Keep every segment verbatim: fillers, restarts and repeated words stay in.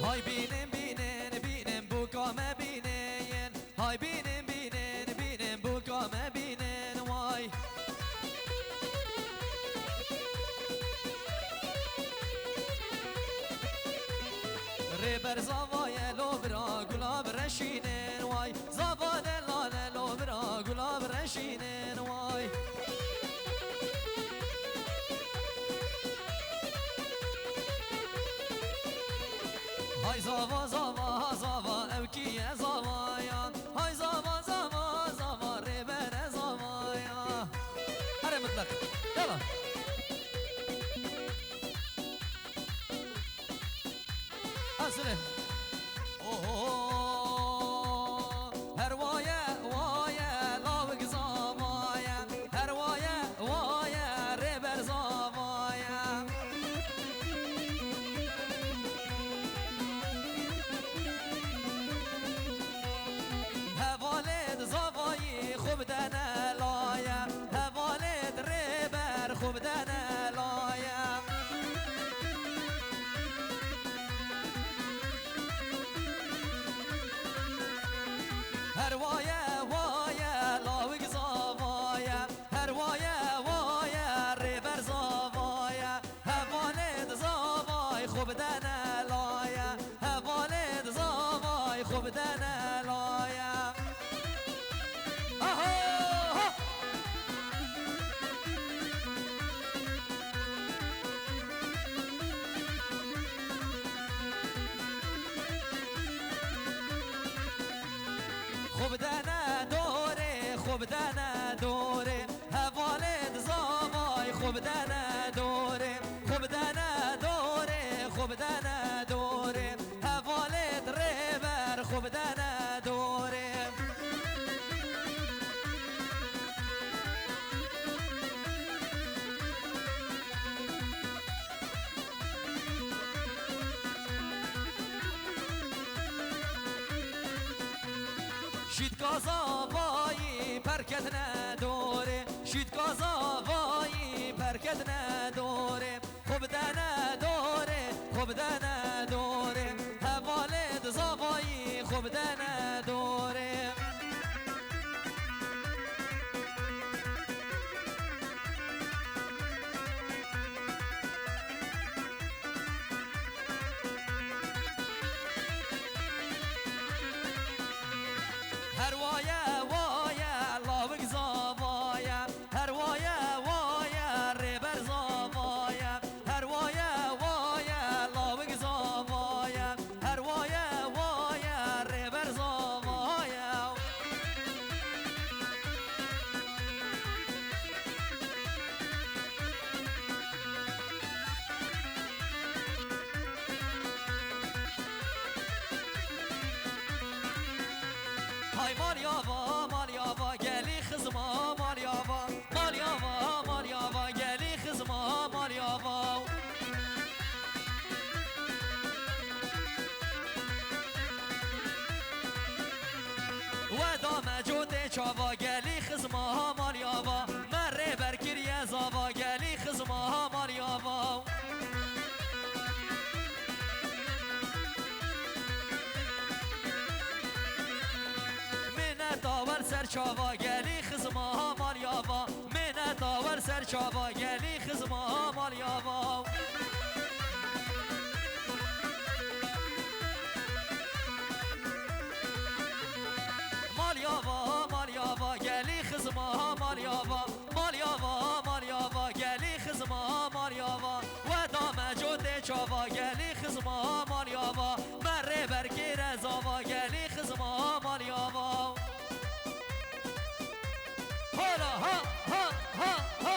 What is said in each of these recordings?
Hay bînin, bînin, bînin, bûka me bînin. Hay bînin, bînin, bînin, bûka me bînin, way. Rêber zava ye, lo bira gula bireşînin, way. Zava delal e, lo bira gula bireşînin, way. Hay zava, zava, zava, ew kî ye zava ya? Hay zava, zava, zava, rêber e zava ya. Erê mutlak. Yala. Hazır. Oho. Her waye, waye, lawik zava ye. Her waye, waye, rêber zava ye. Hevalêt zavayî xwe bidene laye. Hevalêt rêber xwe bidene laye. Her waye, waye, lawik zava ye. Her waye, waye, rêber zava ye. Hevalêt zavayî xwe bidene laye. Hevalêt zavayî xwe bidene laye. Aha! Xwe bidene dorê, xwe bidene dorê. Hevalêt zavayî xwe bidene dorê. Xwe bidene dorê, xwe bidene dorê. Hevalêt rêber xwe bidene dorê. Şîtka zavayî perketine dorê. Şîtka zavayî perketine dorê. Xwe bidene dorê, xwe bidene dorê. Hevalêt zavayî xwe bidene dorê. Her waye, waye, lawik zava ye. Her waye, waye, rêber zava ye. Her waye, waye, lawik zava ye. Her waye, waye, rêber zava ye. Hay malyava, malyava, gelî xizma, malyava. Malyava, malyava, gelî xizma, malyava. We da me cotê çava, gelî xizma, malyava. Me rêber kiriye zava, gelî xizma, malyava. Mineta wer ser çava, gelî xizma, malyava. Mineta wer ser çava, gelî xizma, malyava. Malyava, malyava, gelî xizma, malyava. Malyava, malyava, gelî xizma, malyava. We da me cotê çava, gelî xizma, malyava. Me rêber kire zava, gelî xizma, malyava. Hola, ha, ha, ha, ha.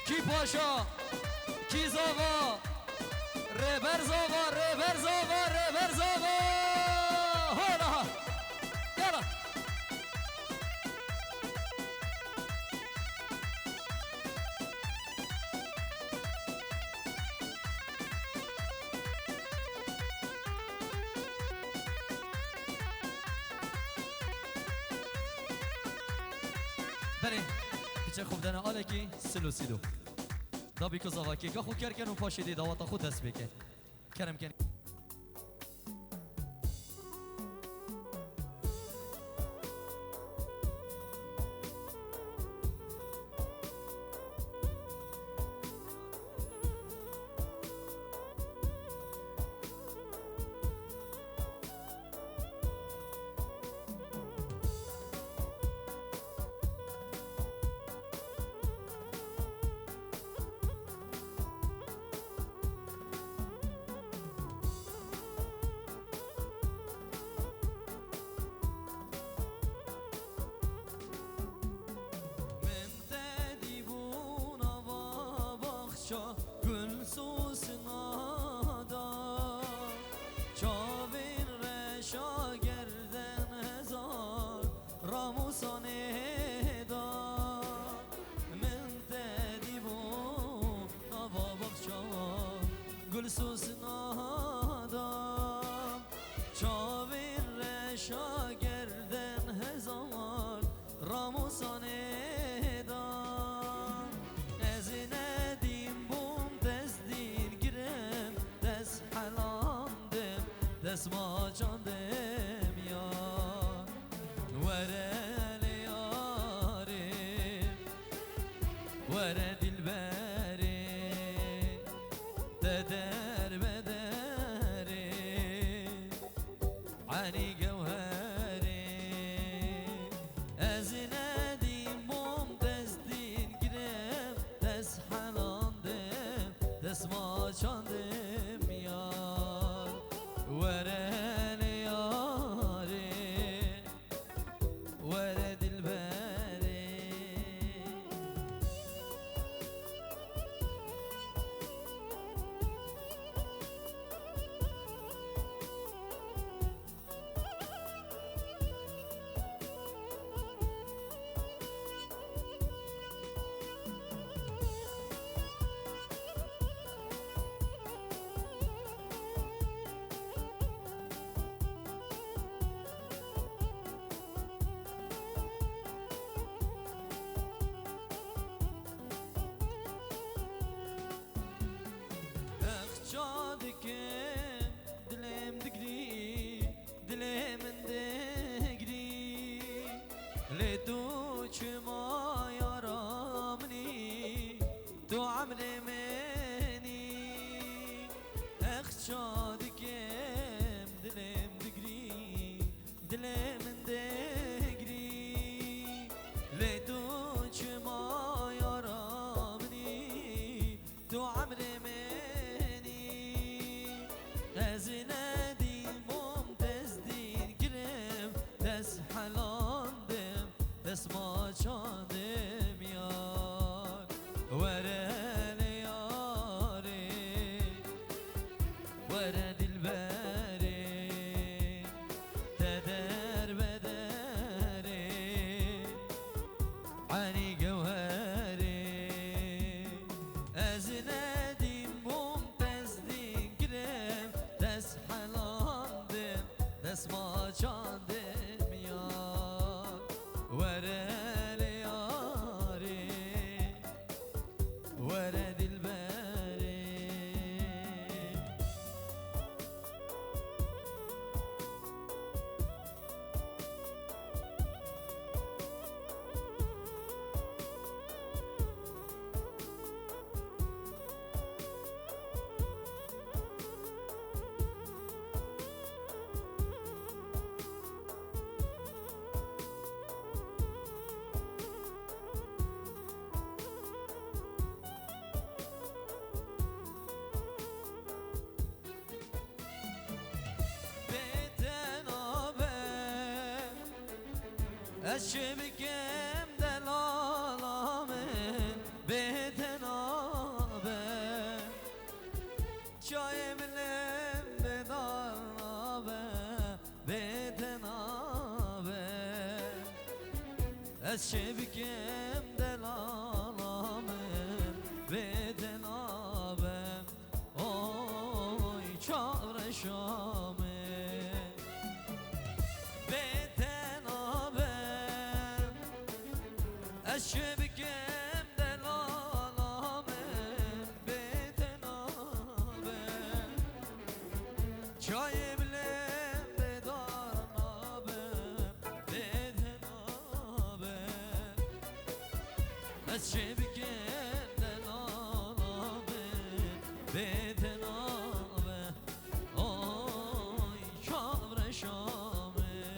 Kî paşa, kî zava, rêber zava, rêber zava, rêber zava. Hola! Yala! Belê, piçe xwe bidene alekî, silo silo. Da bî ku zavakê ka xwe ker ken û paşê dê dawata xwe dest pê ke. Kerem ken. Min te dîbû nava baxça gul sosna da. Çavên reşa gerden hezar ramûsanê da. Min te dîbû nava baxça gul sosna da. Çavên reşa gerden hezar ramûsanê da. Ez nedîm bûm dest dîl girim, dest helandim, dest maçandim ya. Were lê yarê, were dilberê, te derbederê, enî gewherê. Ez nedîm bûm dest dîl girim, dest helandim, dest maçandim ya. Were lê yarê, were dilberê. Ex ça dikim, dilêm digirî, dilê min digirî. Lê tu çima yara min î, tu emrê min î. Ex ça dikim, dilêm digirî, dilê min digirî. Lê tu çima yara min î, tu emrê min î. Ez nedîm bûm dest dîl girim, dest helandim, dest maçandim yar. Were lê yarê, were dilberê, te derbederê, enî gewherê. Ez nedîm bûm dest dîl girim, dest helandim, dest maçandim ya. Were lê yarê, were dilberê. Bê te nabe, ez çi bikim delala min, bê te nabe. Çayê min ê bê dal nabe, bê te nabe. Ez çi bikim delala min, bê te nabe. Oy çavreşa min, bê te nabe. Ez çi bikim delala min bê te nabe. Oy çavreşa min.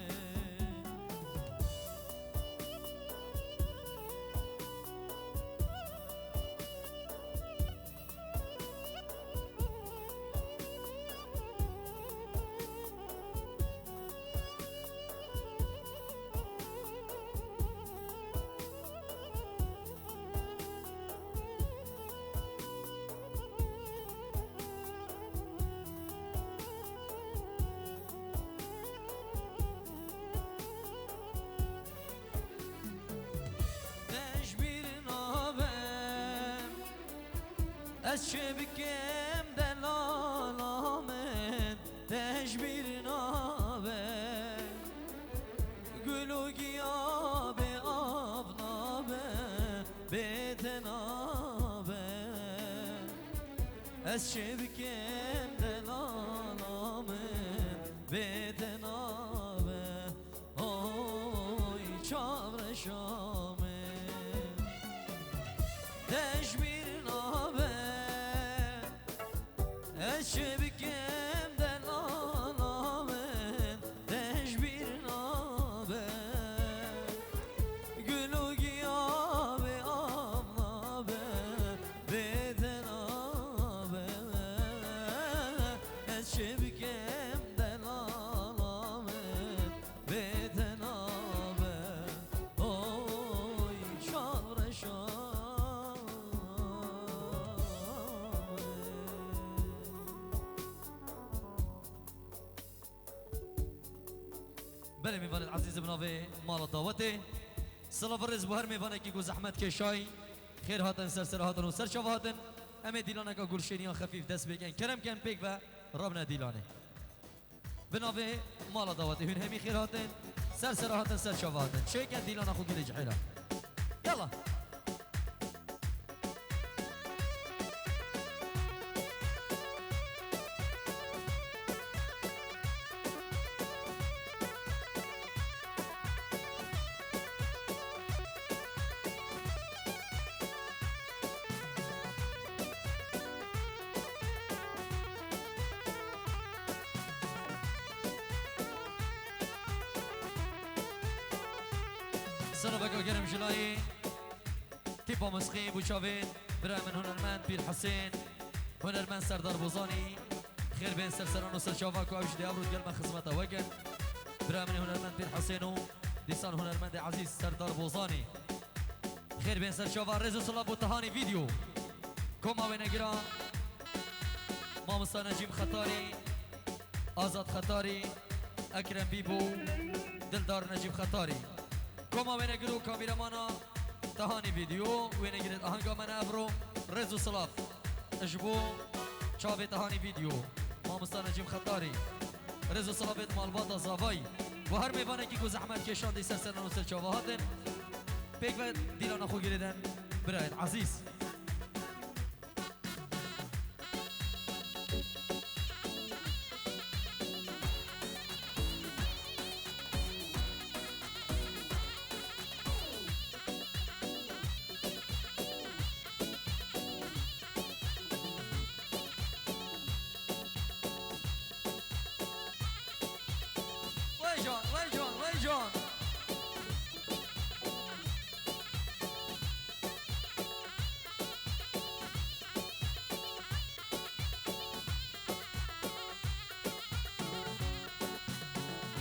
Te ji bîr nabe. Ez çi bikim delala min, te ji bîr nabe. Gul û giya bê av nabe, bê te nabe. Ez çi bikim delala min, bê te nabe. Oy çavreşa min, te ji bîr nabe. Ez çi bikim delala min, te ji bîr nabe. Gul û giya bê av nabe, bê te nabe. Ez çi bikim delala min, bê te nabe. Oy çavreşa min. Belê mêvanên ezîz, bi navê mala dawetê. Silav û rêz bo her mêvanekî ku zehmet kêşay. Xêr hatin, ser ser hatin û ser çava hatin. Em ê dîlaneka gulşêniya xefîf dest pê kin. Kerem kin pêk ve rabine dîlanê. Bi navê mala dawetê hûn hemî xêr hatin, ser ser hatin, ser çava hatin. Çêkin dîlana xwe gilê cihêla. Yala. Silaveka germ ji layê tîpa mizqî bû çavên birayê min hunermend Pîr Husên, hunermend Serdar Bozanî. Xêr bên ser seran û ser çava ku ew jî dê evro digel me xizmeta we kin. Birayê min ê hunermend Pîr Husên û dîsan hunermendê ezîz Serdar Bozanî. Xêr bên ser çava, rêz û silav bo Tihanî Video. Koma wênegiran, mamosta Necîb Xetarî, Azad Xetarî, Ekrem Bîbo, Dildar Necîb Xetarî. Koma wênegir û kamîremana Tihanî Video, wênegirêt ahanga me ne evro, rêz û silav. Ji bo çavê Tihanî Video, mamosta Necîb Xetarî. Rêz û silavêt malbata Zavayî. Bo her mêvanekî ku zehmet kêşandî ser seran û ser çava hatin. Pêk ve dîlana xwe girêden birayên ezîz. Wejan, wejan, wejan.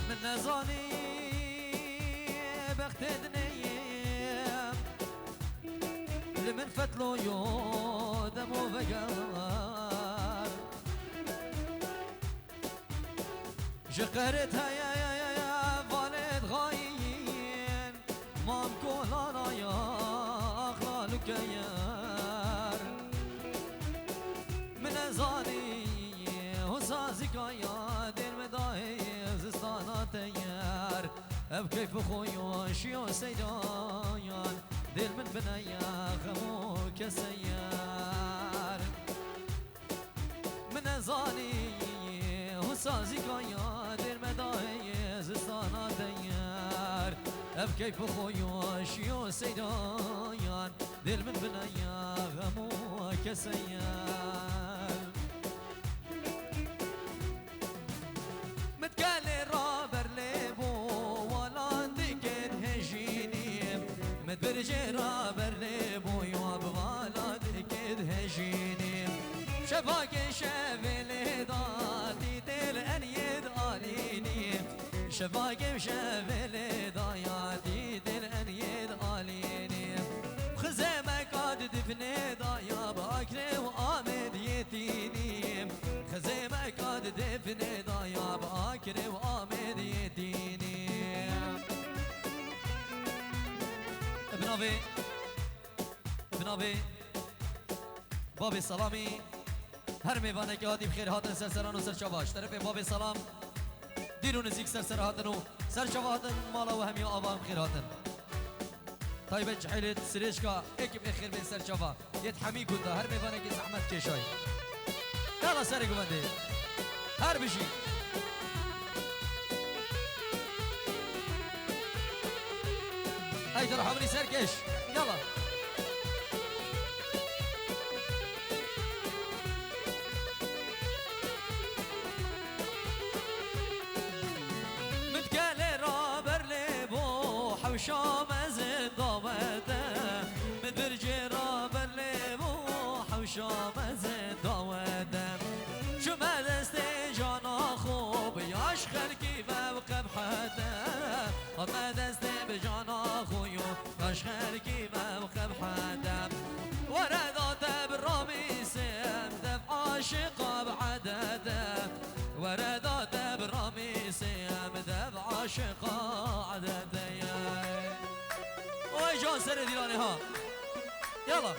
Min nezanî bextê dinê ye, li min fetlo yo demo veger. Ji qerit heye valêt xayîn, mam kolana ya axla lukeyer. Min nezanî û sazîka ya dêr me dayê zistana teyer. Ev keyf û xweşiyo seydayan dêr min bineye xem û keseyer. Min nezanî û sazîka ya dêr me dayê zistana teyer. Ev keyf û xweşiyo seydayan Dil min binaya xemo keseyel. Mit gelê raber lê bo walan dikid hejînî. Mit bircê raber lê bo ya bi wala dikid hejînî. Şevakê şevê lê da dî dil en yê di alînî. Şevakê şevê lê da ya dî dil en yê di alînî. Xizê me ka di difnê da ya bi Akrê û Amêd yê tînî. Xizê me ka di difnê da ya bi Akrê û Amêd yê tînî. Bi navê, bi navê Babê Selamî, her mêvanekî hatî bi xêr hatin ser seran û ser çava. Ji terefê Babê Selam, dîr û nizîk ser ser hatin û ser çava hatin, mala we hemiya ava em xêr hatin. Taybet ji hêlê Sirêşka, ekîb ê xêr bên ser çava. Yê di hemî gund de her mêvanekî zehmet kêşay. Yala serê guvendê. Her bijî. Ey, tu reha min î serkêş. Yala. Min dikelê raber lê bo hewşa mezin dawete. Min bircê raber lê bo hewşa mezin dawete. Çime destê cana xwe bi yaş xelkî ve bi qebhete. Hatme destê bi cana xwe yo, taş xelkî me bi qebhete. Were da te bi ramîsim, dev aşiqa bi edete. Were da te bi ramîsim, dev aşiqa edete ye. Oy can serê dîlanê ha. Yala.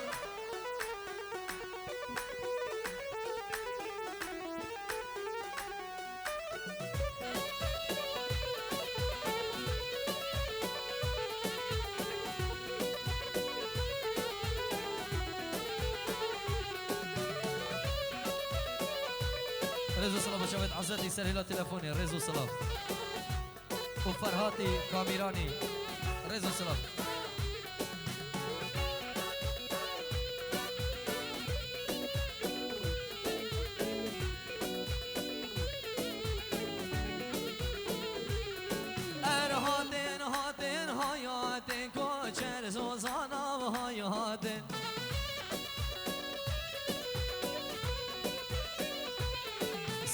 Rêz û silav bo çavêt Ezetî ser hêla telefonê. Rêz û silav. Û Ferhatî Kamîranî. Rêz û silav. Er hatin, hatin, hayatin, koçer zozana hayatin.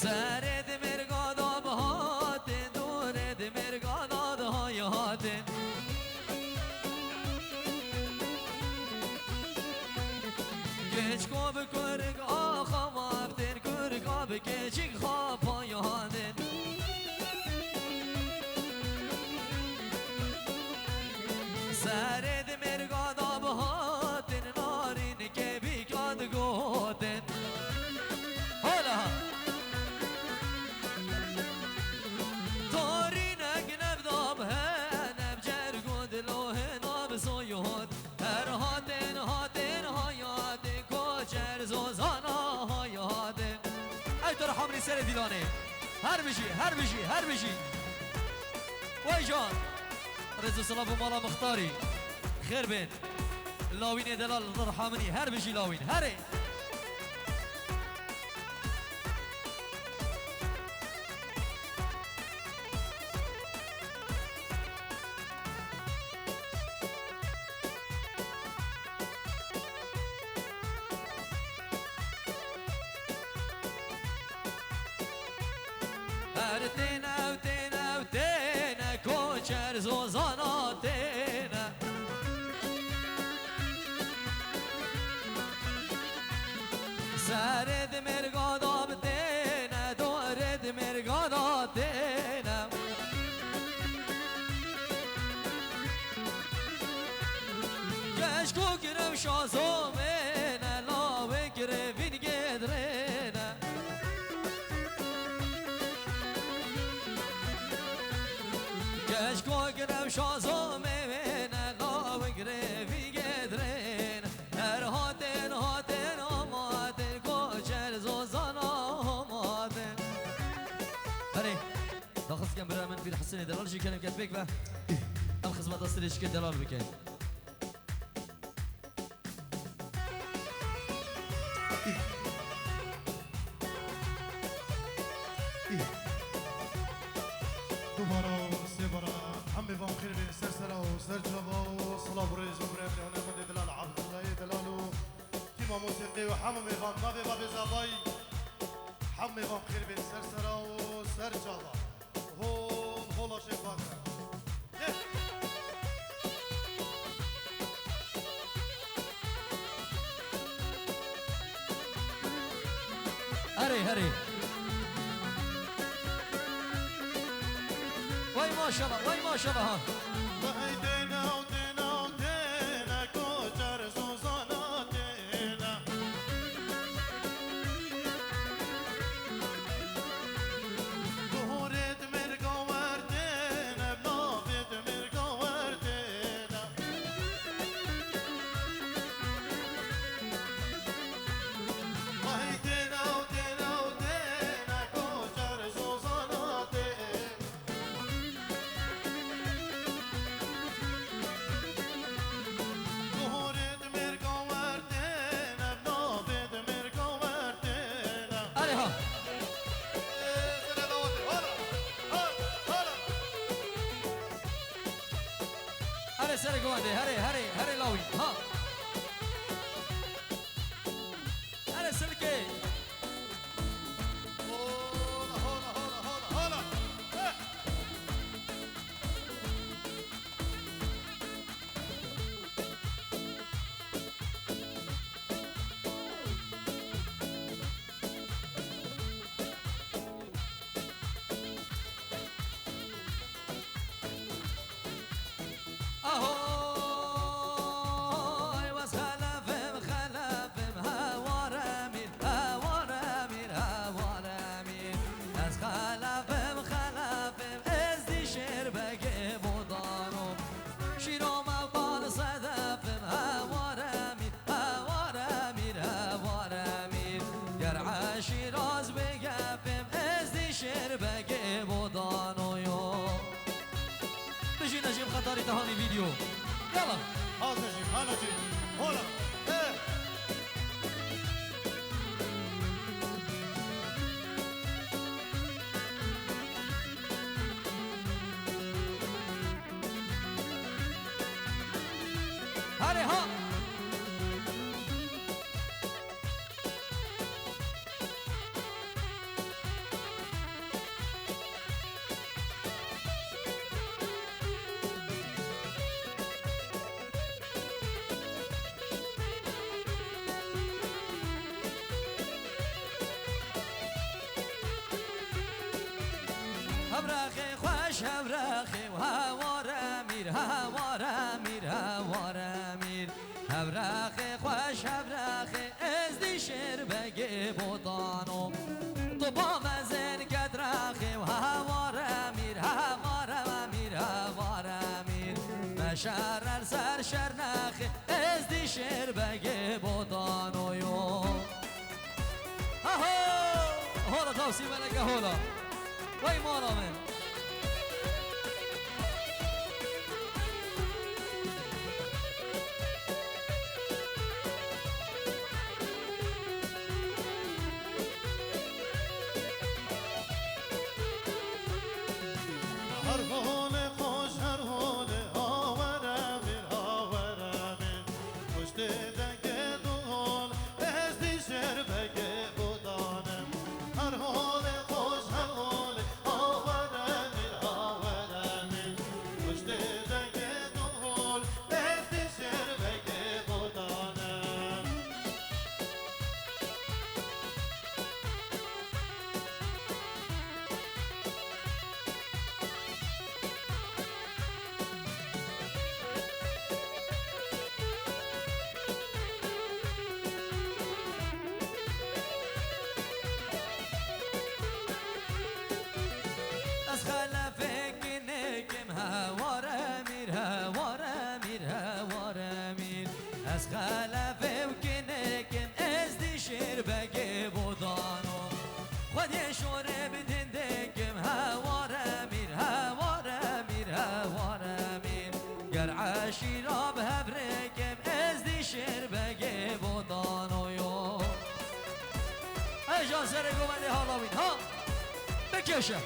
Serê di mêrga da bi hatin, dorê di mêrga da di hayatin. Keçko bi kurk axa maftin, kurka bi keçik xapayandin. Serê di mêrga da bi hatin, narîn kevîka digotin. Hala! Tarînek nevda bi he, nevcer gund lo he nav soyot. Her hatin, hatin hayatê, koçer zozana hayatê. Ey tu reha min î serê dîlanê. Her bijî, her bijî, her bijî. Wey can. Rêz û silav bo mala Mixtarî. Xêr bên. Lawînê delal, tu reha min î. Her bijî Lawîn. Herê. Her têne û têne û têne, koçer zozana têne. Serê di mêrga da bi têne, dorê di mêrga da têne. Keşko girewşa zomêne, lawê girevîn gedrêne. Keşko girewşa zomêne, lawê girevîn gedrêne. Her hatin, hatin, amatin, koçer zozana amatin. Herê, daxwaz dikim bira min Pîr Hisenê Delal jî kelim ket pêk ve. Em xizmeta Sirêşkê Delal bikin. Dubara û sêbara hemê van xêr bên ser sera û ser çava û silav û rêz û birevlê hunermendê delal Abdullahê delal û tîma mûsîqê û hemû mêvan navê bavê zavayî. Hemê van xêr bên ser sera û ser çava. Hol, hola şêxan. Herê, herê. Vay maşallah, vay maşallah ha. Vay dêne û dêne û dêne, koçer zozana dêne. Dorê di mêrga werdêne, navê di mêrga werdêne. Vay dêne û dêne û dêne, koçer zozana dêne. Dorê di mêrga werdêne, navê di mêrga werdêne. Erê ha. Ê, zere dawatê, hala, hala, hala. Erê serê govendê, herê, herê, herê lawî, ha. Erê silkê. Hola, hola, hola, hola, hola. Eh. Ahoy, wez xelefim, xelefim, hewar emîr, hewar emîr, hewar emîr. Ez xelefim, xelefim, ez dî şêr begê bodano. Şîro me bal sedefim, hewar emîr, hewar emîr, hewar emîr. Ger eşîraz bigefim, ez dî şêr begê bodano yo. Bijî Necîb Xetarî te hanî vîdeo. Yala. Ha Necîb, ha Necîb. Hola. Eh. Hare ha. Hevraxê xweş, hevraxê û hewar emîr, hewar emîr, hewar emîr. Hevraxê xweş, hevraxê ez dî şêr begê botano. Tu ba mezin ket raxê û hewar emîr, hewar emîr, hewar emîr. Meşer el ser şernaxê ez dî şêr begê botano yo. Aho! Hola tavsî meleke hola. Vay mala min. Her holê xweş, her holê, ha were min, ha were min. Piştê dengê dol, ez dî şêr begê bodanim. Her holê xweş, her holê, ha were min, ha were min. Piştê dengê dol, ez dî şêr begê bodanim. Ez xelefê kinik im, hewar emîr, hewar emîr, hewar emîr. Ez xelefê û kinik im, ez dî şêr begê bodano. Xwediyê şorê bi dindik im, hewar emîr, hewar emîr, hewar emîr. Ger eşîra bi hev rêkim, ez dî şêr begê bodano yo. Can serê govendê halawîn, ha? Bikêşe.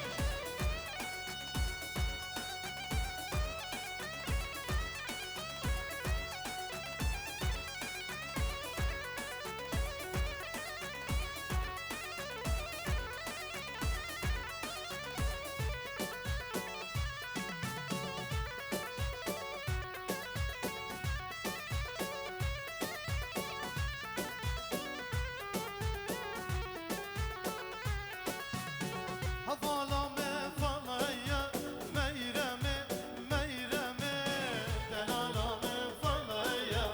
Hevala min feleya Meyremê, Meyremê, delala min feleya,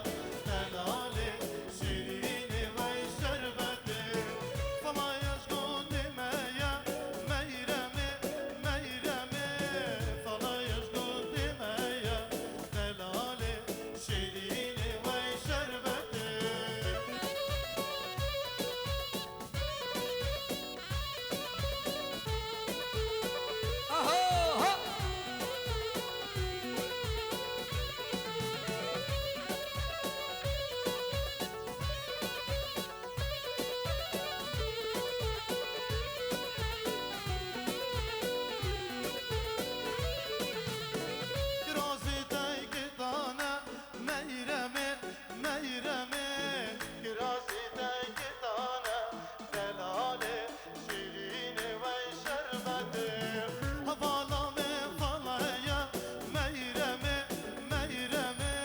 delalê şîrînê wey şerbetê. Feleya ji gundê me ye, Meyremê, Meyremê, feleya ji gundê me ye, delalê şîrînê wey şerbetê. Aha, ha! Kirazê te kitane, Meyremê, Meyremê, kirazê te kitane, delalê şîrînê wey şerbetê. Hevala min feleya Meyremê, Meyremê,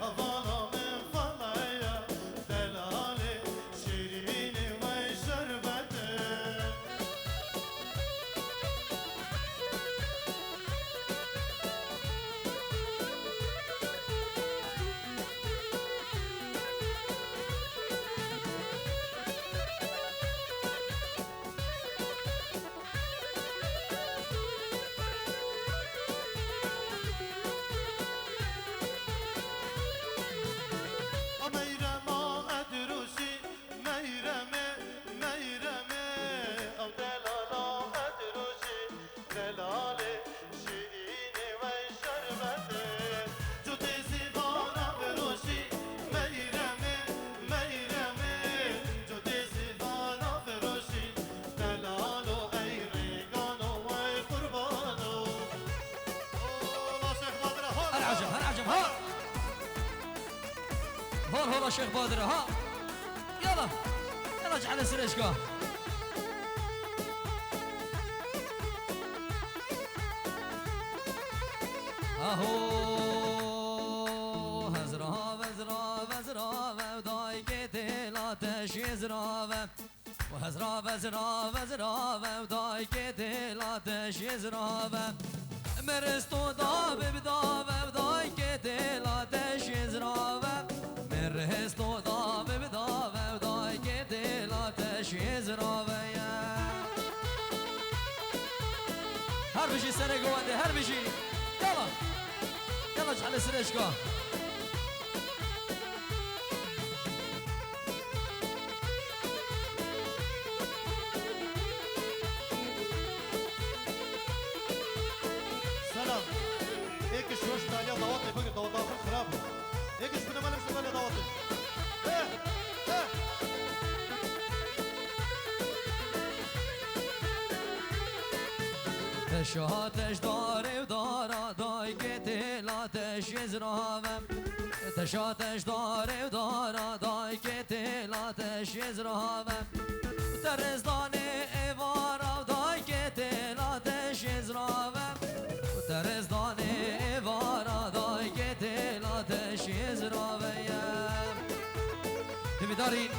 hevala min feleya, delalê şîrînê wey şerbetê. A Meyrema Edrûsî, Meyremê, Meyremê, ew delala Edrûsî, delalê şîrînê wey şerbetê. Cotê zîvana firoşî, Meyremê, Meyremê, cotê zîvana firoşî, delalo ey rêgano wey qurbano. Ola Şêx Badir, ha! Her acem, her acem, ha! Hol hola Şêx Badir, ha! Yala! Yala, cehele sirêşka! Aho! Hezra ve, zra ve, zra ve, dayke tela teşi zra ve. Hezra ve, zra ve, zra ve, dayke tela teşi zra ve. Meristo da ve, da ve, dayke tela teşi zra ve. Meristo da ve, da ve, dayke tela teşi zra ve ye. Her bijî serê govendê, her bijî. Yala. Yala, cehele sirêşka. Selam. Êk şoş taliya dawatê bigir, dawata xwe xirab. Êk ji bine melim şoş taliya dawatê. Eh, eh. Teşa teş darê û dara dayke têla teşê zirave. Teşa teş darê û dara dayke têla teşê zirave. Te rêzdanê êvara dayke têla teşê zirave. Te rêzdanê êvara dayke têla teşê zirave ye. Hêvîdarîn.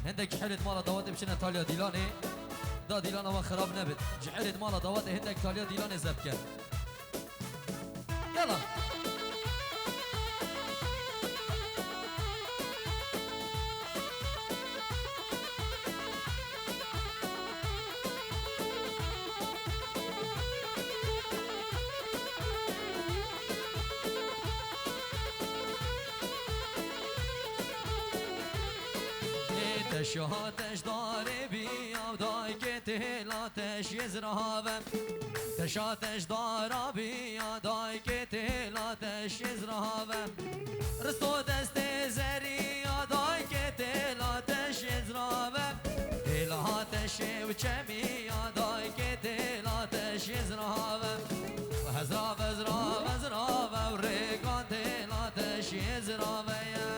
Hindek ji herêd mala dawetê biçine taliya dîlanê. Da dîlana wan xirab nebit. Ji herêd mala dawetê hindek taliya dîlanê zeb ken. Yala. Ê teşa teş darê bîya dayke têla teşê zirave. Teşa teş dara bîya dayke têla teşê zirave. Risto destê zerî ya dayke têla teşê zirave. Têla Şemiya dayke têla te şêz rave. Hezra vezra vezra ve rêkan têla te şêz rave ye.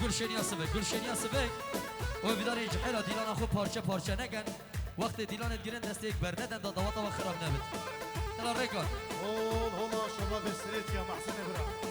Gulşêniya sivik, Gulşêniya sivik. Û vidarê ji hêla dîlana xwe parçe parçe nekin. Wextê dîlanê digirin destê yek bernedin da dawata we xirab nebit. Hela rêkan. Hol hola şoma bê sirêtiya Mehsenê bira.